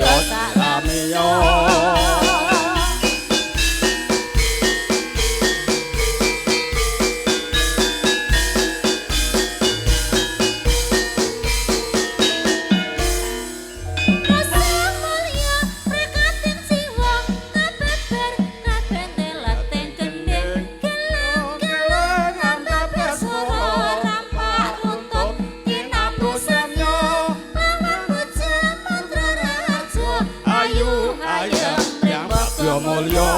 kaya sak Ramiya. Rasa mulya prakating jiwa kabeber kabentelateng gendheng gelang-gelang ambeber swara rampak runtut tinambu samya lawan puja mantra raharja ayu ayem Yang pring mulya.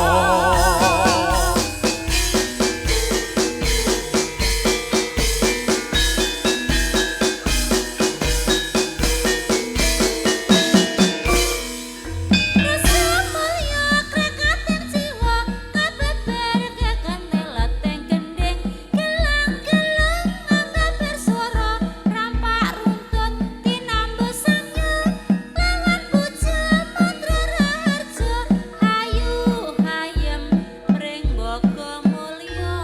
Rasa mulya krakating jiwa kabeber kekentelateng gendheng gelang-gelang ambeber swara rampak runtut tinambu samya lawan puja mantra raharja ayu hayem pring baka mulya.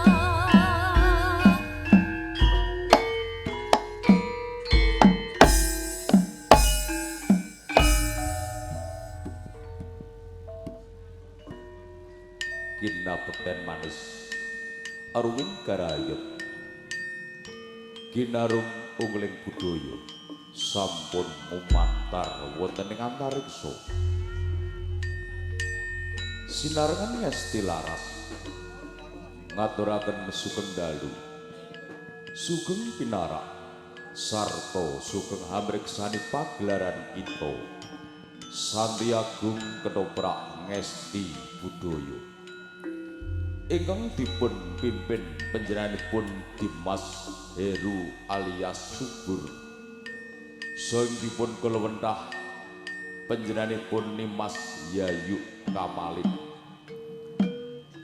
Kinabekten manis aruwing garayut kinarum ungling budaya sampun ngumantar wonten ing antariksa sinarengan ngesti laras ngaturaken sugeng dalu sugeng pinarak sarta sugeng hamriksani pagelaran kita Santi Agung Ketoprak Ngesti Budaya ingkang dipun pimpin panjenenganipun Dimas Heru alias Subur saha dipun kulewentah panjenenganipun Nimas Yayu Kamalin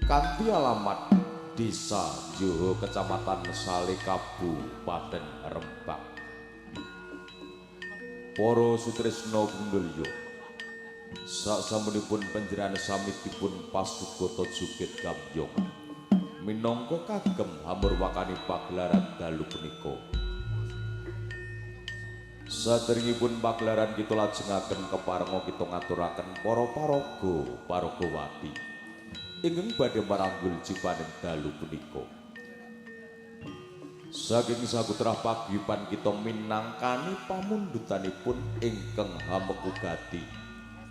kanthi alamat Desa Joho Kecamatan Sale Kabupaten Rembang. Para sutresna pundulya, sasampunipun panjenengan sami dipun pasugata joged gambyong minangka kagem hamurwakani pagelaran dalu punika. Saderengipun pagelaran kita lajengaken keparenga kita ngaturaken para paraga paragawati ingkang badhe maranggul jipaning dalu punika. Saking sakutrah paguyuban kita minangkani pamundhutanipun ingkang hamekugati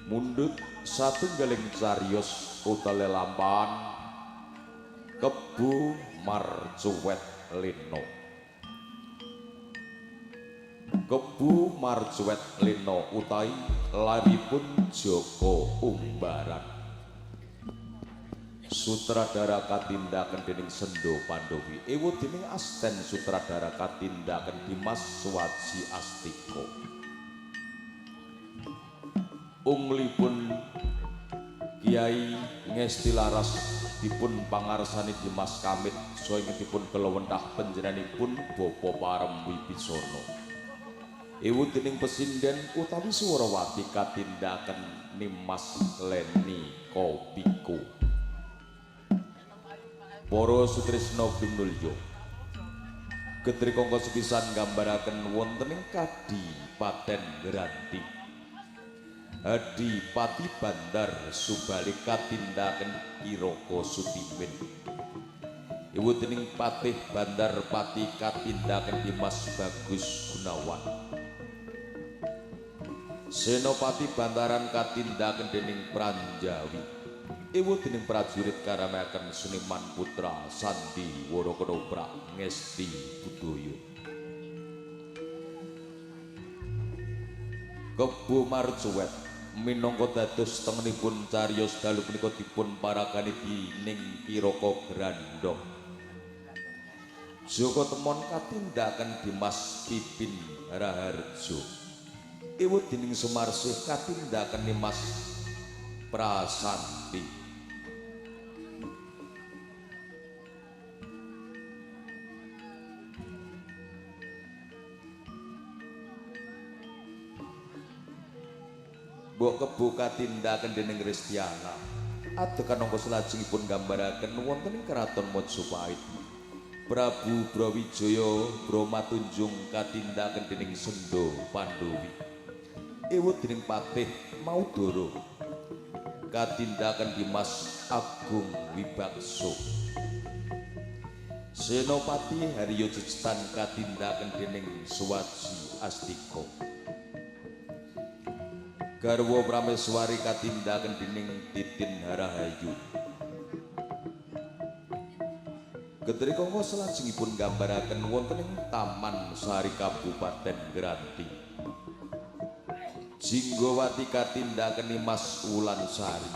mundhut satunggaling cariyos utawi lelampahan Kebo Marcuwet Lena. Kebo Marcuwet Lena utawi laripun Jaka Umbaran. Sutradara katindakan dening Sendo Pandowi, ewu dening asten sutradara katindakan Dimas Suwaji Astika. Unglipun Kiai Ngesti Laras dipun pangarsani Dimas Kamit saha dipun kelewentah panjenenganipun Bapa Parem Wibisana. Ewu dening pesinden utawi Swarawati katindakan Nimas Leni Kopiko. Para sutresna binulya, getri kangka sepisan nggambaraken wonten ing Kadipaten Granti. Adipati Bandar Subali katindakan Kiraka Sutimin. Iwu dening Patih Bandar Pati katindakan Dimas Bagus Gunawan. Senopati Bantaran katindakan dening Pranjawi. Iwu dening prajurit karamaken Seniman Putra Sandi Wara Ketoprak Ngesti Budaya. Kebo Marcuwet minangka dados tengenipun cariyos dalu punika dipun paragani dening Kiraka Grandong. Jaka Temon katindakan Dimas Pipin Raharjo. Ewu dening Sumarsih katindakan Nimas Prasanti. Mbok Kebo katindakan dening Ristiana. Adegan angka salajengipun nggambaraken wonten ing Kraton Majapahit. Prabu Brawijaya Bramatunjung katindakan dening Sendo Pandowi. Ewa dening Patih Maudara katindakan Dimas Agung Wibakso. Senopati Haryo Jejtan katindakan dening Suwaji Astika. Garwa Prameswari katindakan dening Titin Harahayu. Gendri Kangka salajengipun nggambaraken wonten ing Taman Sari Kabupaten Granti. Jinggowati katindakan Mas Wulansari.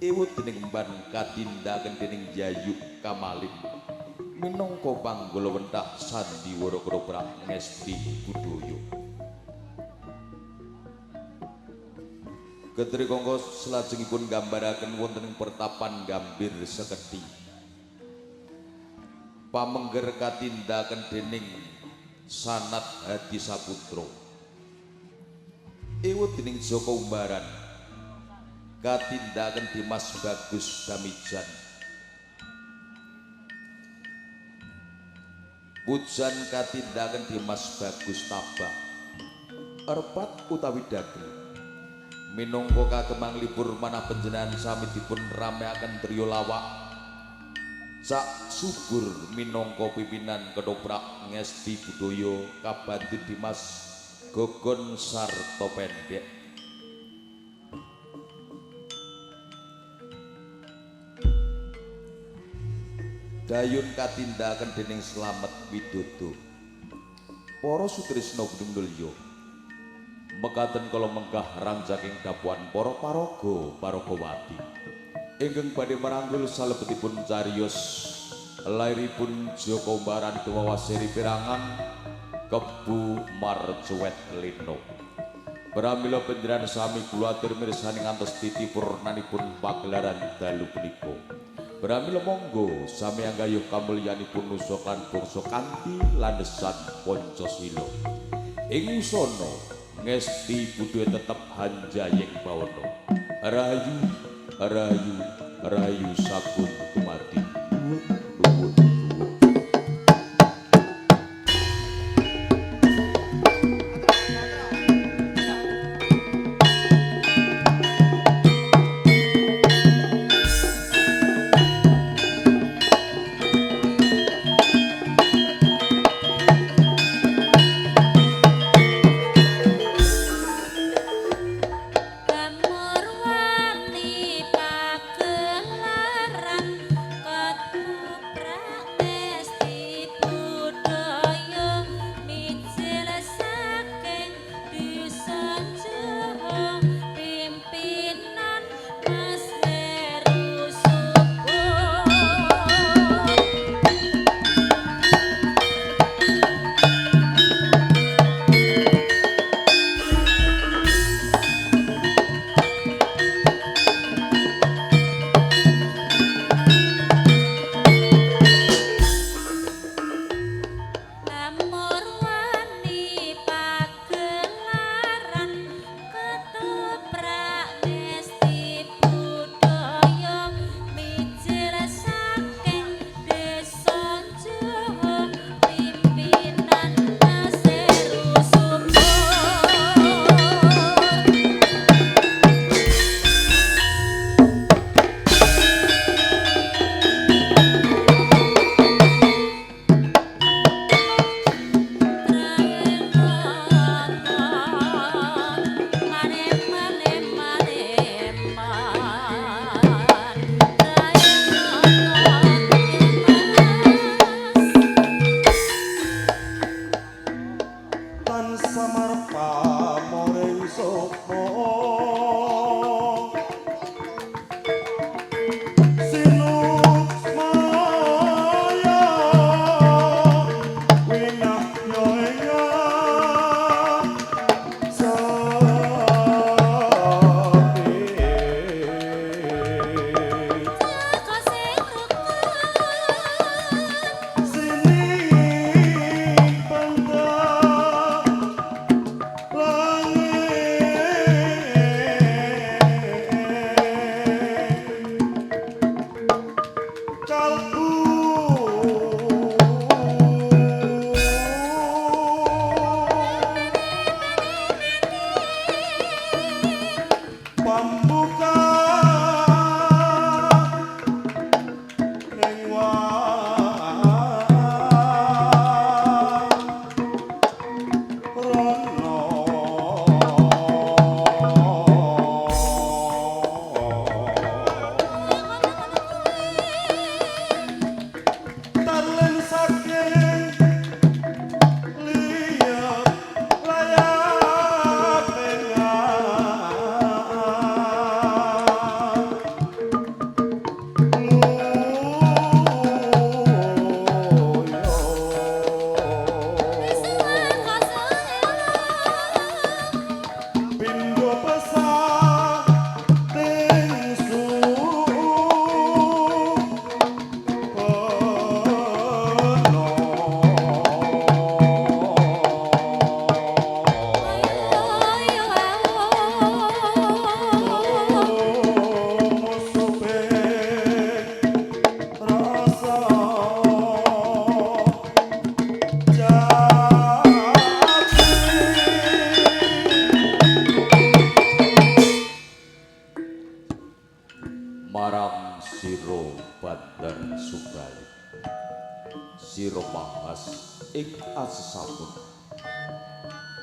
Ewa dening Mban katindakan dening Yayu Kamalin. Minangka panggulawentah sandiwara ketoprak ngesti budaya. Gendri Kangka salajengipun nggambaraken wonten ing pertapan Gambir Seketi. Pamengger katindakan dening Sanat Hadi Saputra. Ewa dening Joko Umbaran katindakan Dimas Bagus Damijan. Pujan katindakan Dimas Bagus Tabah. Erpat utawi dagel minangka kagemang libur manah panjenengan sami dipun rameaken trio lawak Cak Subur minangka pimpinan ketoprak ngesti budaya kabantu Dimas Gogon Sarto Pendek. Dayun katindakan dening Slamet Widodo. Para sutrisna Gunung Mulya mekaten kala menggah ranjaking dapuan para paraga paragawati ingkang badhe maranggul salebetipun cariyos lairipun Joko Umbaran dumawaseri pirangan Kebu Marcuwet Leno. Pramila panjenengan sami kula atur mirsani ngantos titi purnanipun pagelaran dalu punika. Pramila monggo sami anggayuh kamulyanipun nusa lan bangsa kanthi landesan Pancasila. Ing usana ngesti budaya tetep hanjayeng bawana. Rahayu, rahayu, rahayu sagung dumadi. Nuwun, nuwun. Gamurwani pagelaran ketoprak. Marang sira Bandar Subali, sira mahas ing asesampun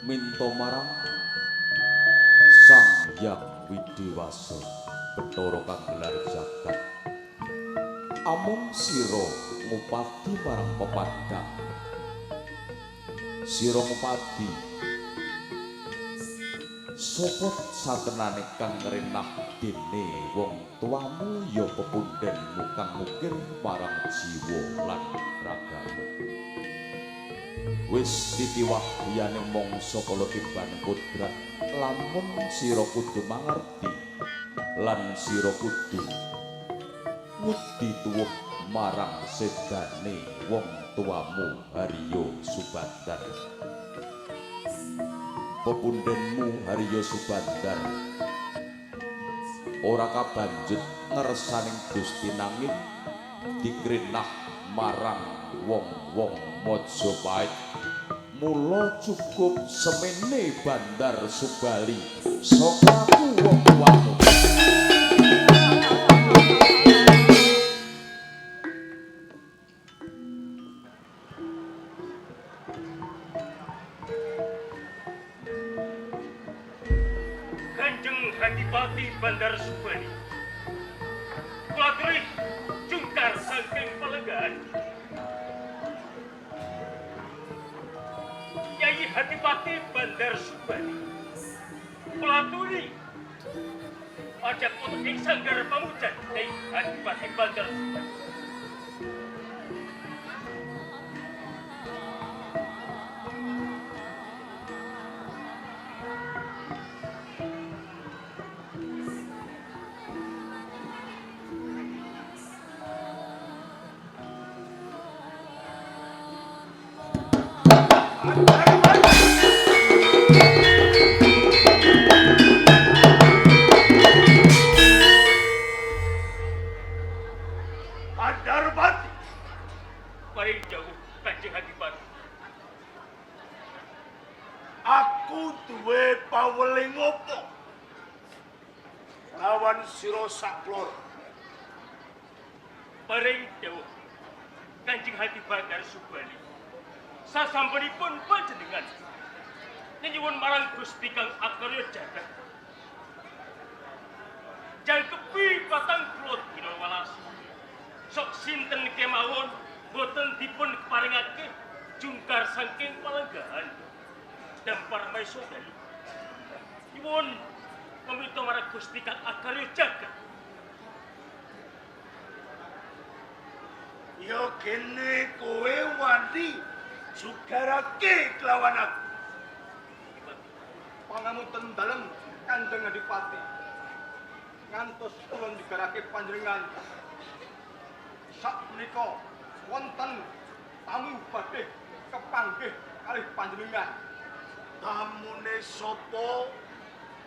minta marang Sang Hyang Widiwasa Bathara kang gelar jagat. Amung sira ngupadi marang pepadang, sira ngupadi sapa satenane kang ngrenah dene wong tuamu ya pepundhenmu kang ngukir marang jiwa lan ragamu. Wis titiwahyane mangsa kala tiban kodrat, lamun sira kudu mangerti lan sira kudu ngudi tuwuh marang sedane wong tuamu Haryo Subandar. Pepundhenmu Haryo Subandar ora kabanjut ngersaning Gusti nanging dikrenah marang wong-wong Majapahit. Mula cukup semene Bandar Subali saka aku wong tuamu. Kanjeng Adipati Bandar Subali, kula aturi jungkar saking palenggahan. Yai Adipati Bandar Subali, kula aturi ajak wonten ing sanggar pamujan Yai Adipati Bandar Subali. Andarpati, Paring jauh Kanjeng Adipati. Aku duwe paweling opo lawan sira saklor. Paring dawuh Kanjeng Adipati Subali. Sasampunipun panjenengan nyuwun marang Gusti Kang Akarya jagat. Jangkepi 40 dina welas. Sok sinten kemawon boten dipun keparingake jungkar saking palenggahan dampar maesa dalu. Nyuwun paminta marang Gusti Kang Akarya jagat. Ya kene kowe wani jugarake kelawan aku. Pangapunten dalem Kanjeng Adipati. Ngantos kula njugarake panjenengan. Sak menika wonten tamu badhe kepanggih kalih panjenengan. Tamune sapa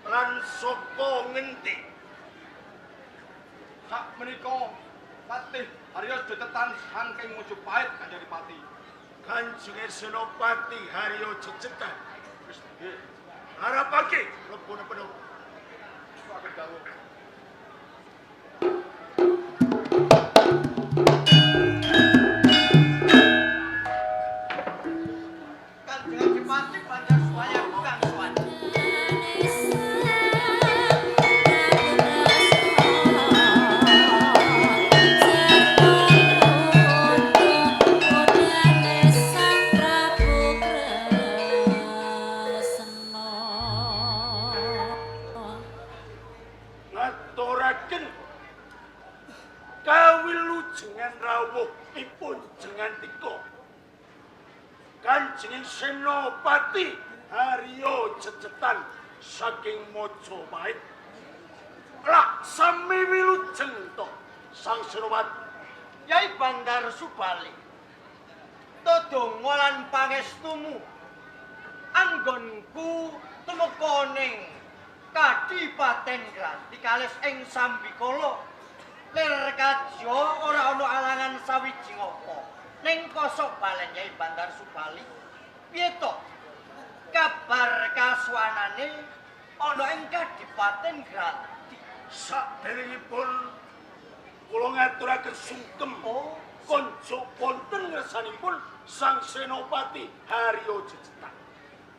lan saka ngendi? Sak menika Patih Haryo Jejetan saking Majapahit Kanjeng Adipati. Kanjeng Senopati Haryo Jejetan. Wis nggih. Harapake mlebu penuh. Pakai dawuh. Kanjeng Adipati Bandar Suwaya kang sowan. Ngaturaken kawilujengan rawuhipun Jengantika. Kanjeng Senopati Haryo Jejetan saking Majapahit. Lak sami wilujeng to Sang Senopati. Yai Bandar Subali. Todonga lan pangestumu anggonku tumeka ning Kadipaten Granti kalis ing sambikala. Lir kaja ora ana alangan sawiji ngapa. Ning kosok balen Yai Bandar Subali. Piye to? Kabar kasuwanane ana ing Kadipaten Granti. Saderengipun Kula ngaturaken sungkem. Oh, konco wonten ngersanipun Sang Senopati Haryo Jejethak.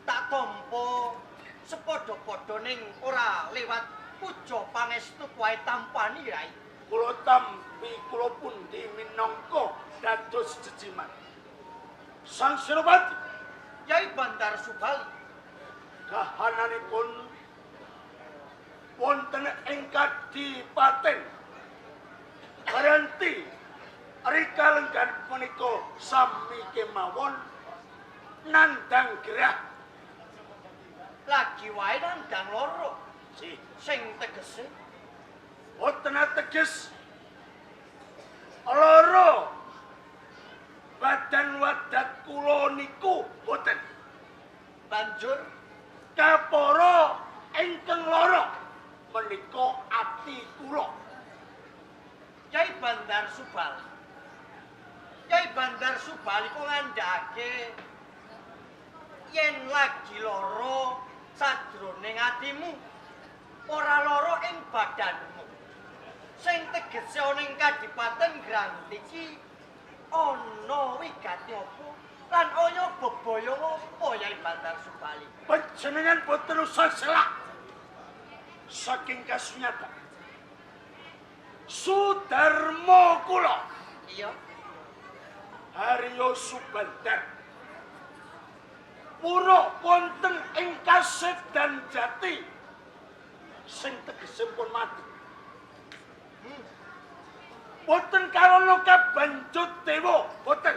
Tak tampa sepadha-padha ning ora lewat puja pangestu wae tampani Yai. Kula tampi kula pundi minangka dados jejimat. Sang Senopati Yai Bandar Subali kahananipun wonten ing kadipaten Karanti rika lenggan punika sami kemawon nandang gerah lagi wae nandang loro sih sing tegese boten teges loro badan wadat kula niku boten banjur kapara ingkang lara menika ati kula. Yai Bandar Subali. Yai Bandar Subali kok ngandhake yen lagi lara sajroning atimu ora lara ing badanmu. Sing tegese ana ing Kadipaten Granti iki ana wigati apa lan ana bebaya apa Yai Bandar Subali? Panjenengan boten usah selak saking kasunyatan. Sudarma kula. Iya. Haryo Subandar. Pura wonten ing Kasedan Jati sing tegese pun mati. Boten karana kabanjut dewa, boten.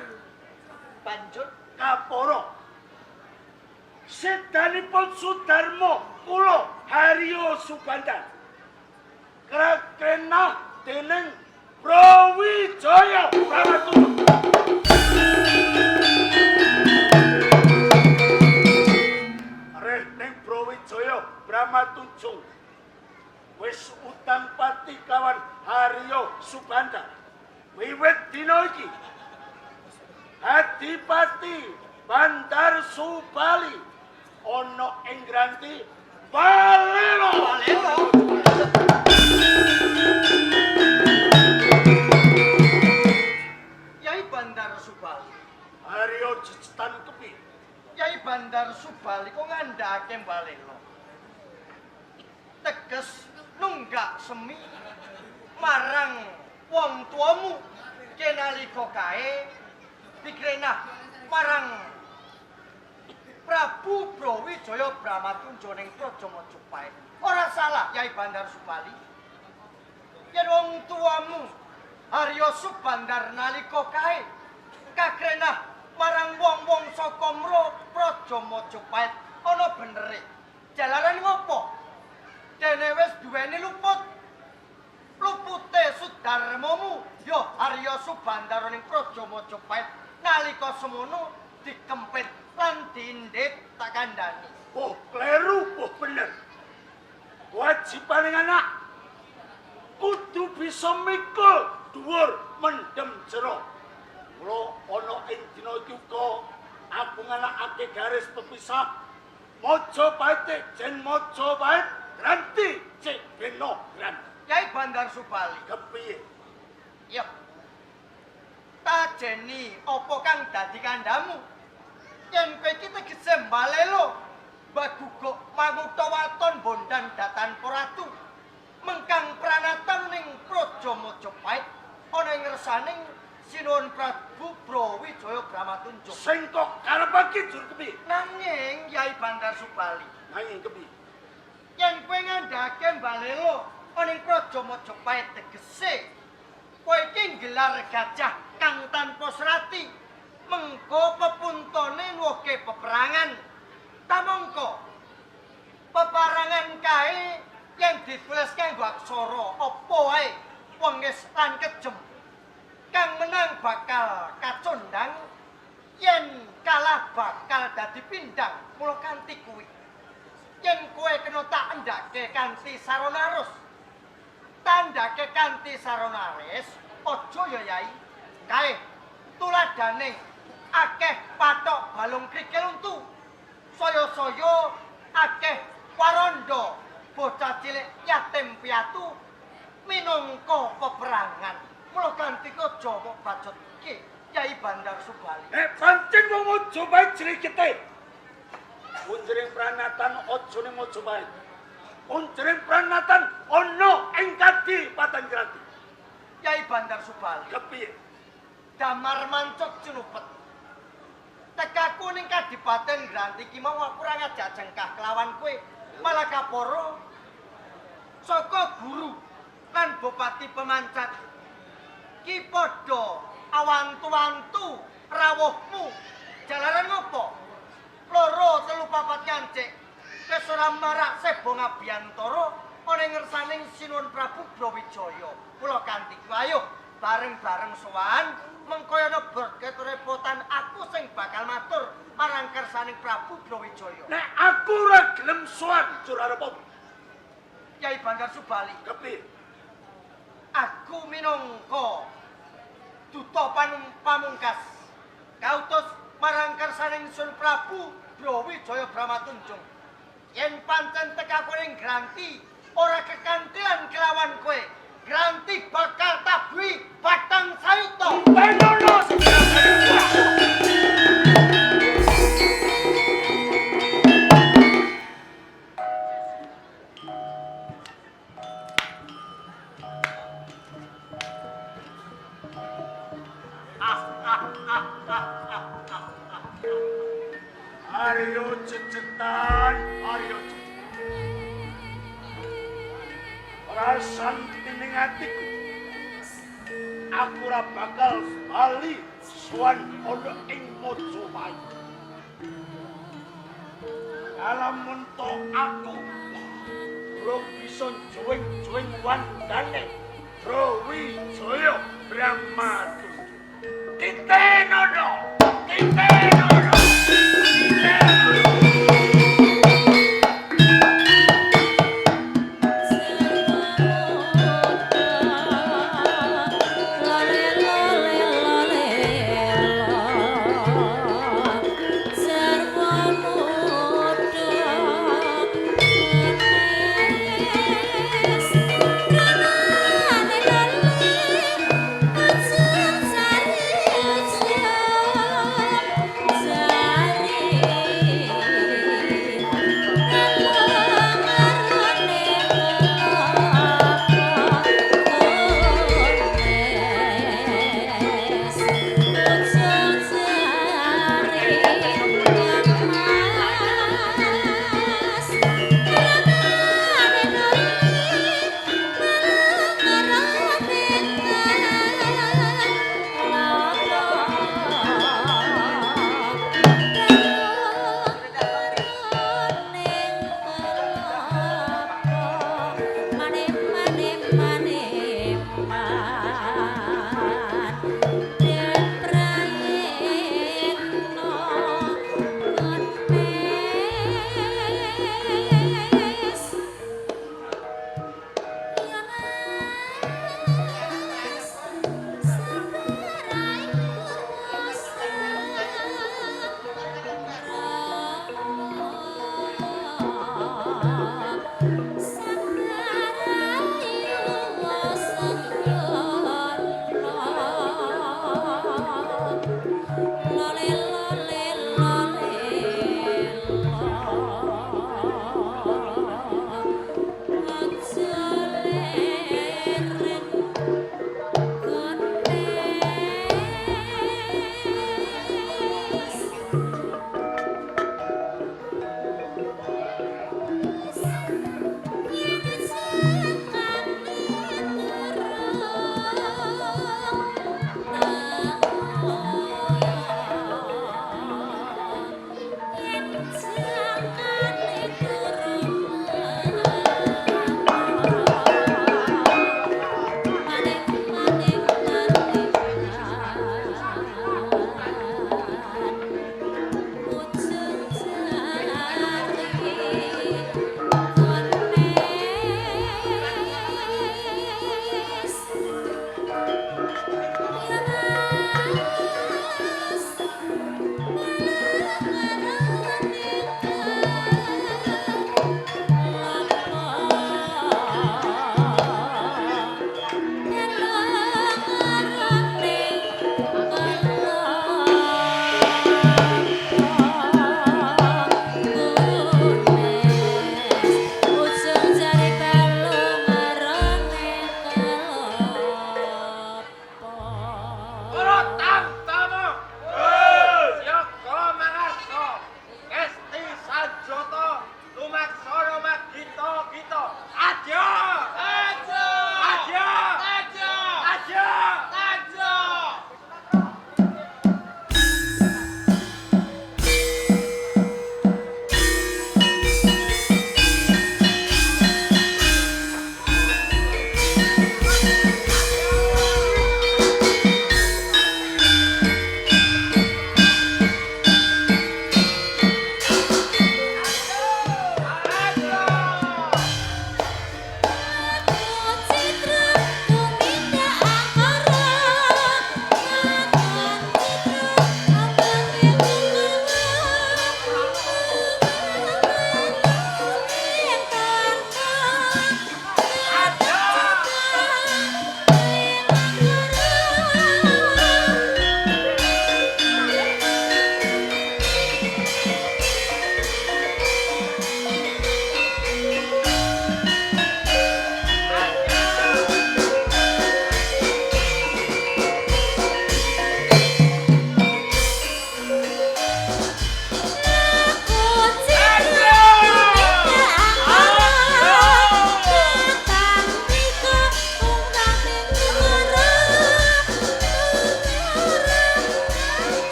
Banjut kapara. Sedanipun Sudarma kula Haryo Subandar. Krakrenah dening Brawijaya Pramatuna. Reh ning Brawijaya Bramatunjung wis utang pati kawan Haryo Subandar. Wiwit dina iki Adipati Bandar Subali ana ing Granti Balelo. Balelo. Yai Bandar Subali. Haryo Jejethak kepiye? Yai Bandar Subali kok ngandhake Balelo. Teges nunggak semi marang wong tuamu kenalika kae dikrenah marang Prabu Brawijaya Bramatunja ning Praja Majapahit. Ora salah Yai Bandar Subali. Yen wong tuamu Haryo Subandar nalika kae kakrenah marang wong-wong saka Praja Majapahit ana benere. Jalaran ngopo? Dene wis duweni luput. Lupute sudarmamu ya Haryo Subandar ning Praja Majapahit nalika semono dikempit lan diindit tak kandhani. Oh, kleru, oh bener. Kewajibane anak kudu bisa mikul dhuwur mendem jero. Mula ana ing dina iki uga aku nganakake garis pepisah Majapahit jen Majapahit Granti cek beno Granti. Yai Bandar Subali kepiye? Ya. Tajeni apa kang dadi kandhamu? Yen kowe iki tegese mbalelo baguguk mangutha waton bondan datan poratu mengkang pranatan ning Praja Majapahit ana ing ngersaning Sinuwun Prabu Brawijaya Bramatunja. Sing kok karepake jur kepiye? Nanging Yai Bandar Subali, nanging kepiye? Yen kowe ngandhake mbalelo ana ing Praja Majapahit tegese kowe iki nggelar gajah kang tanpa serati, mengko pepuntone nuwuhke peperangan. Tamangka peparangan kae yen ditulis kanggo aksara apa wae wengis lan kejem, kang menang bakal kacondang, yen kalah bakal dadi pindang. Mula kanthi kuwi yen kowe kena tak endhake kanthi sarana arus, tandhake kanthi sarana aris aja ya Yai. Kae tuladhane akeh patok balung krikil untu, saya-saya akeh waranda bocah cilik yatim piatu minangka peperangan. Mula kanthi aja mok bacotke Kyai Bandar Subali. Nek pancen wong Majapahit jenenge getih. Punjering pranatan aja ning Majapahit. Punjering pranatan ana ing Kadipaten Granti. Kyai Bandar Subali. Kepiye? Damar mancuk cinupet. Tekaku ning Kadipaten Granti ki mau aku ora ngajak jengkah kelawan kowe, malah kaporo saka guru lan bupati pemancat. Ki padha awantu-wantu rawuhmu. Jalaran ngopo? Loro telu papat ngancik. Wis ora marak sebo ngabiyantara ana ing ngersaning Sinuwun Prabu Brawijaya. Kula kanthi ayo bareng-bareng sowan mengkoyono berket repotan aku sing bakal matur marang kersaning Prabu Brawijaya. Nek aku ora gelem sowan jur arep apa? Kyai Bandar Subali, Kepiye? aku minangka duta pamungkas kautus marang kersaning Sun Prabu Brawijaya Bramatunjung. Yen pancen tekaku ning Granti ora kekantilan kelawan kowe, Granti bakal tabuhi batang sayuta. Penono sing Aryo cecetan, Aryo cecetan. Rasan ning atiku. Aku ora bakal bali sowan ana ing Majapahit. Lamun to aku ora bisa juwing-juwing wandane Brawijaya Brahmatunjung. Titenono, titenono. Yes.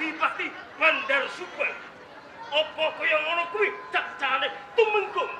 Adipati Bandar Subang. Apa kaya ngono kuwi cacane tumenggung?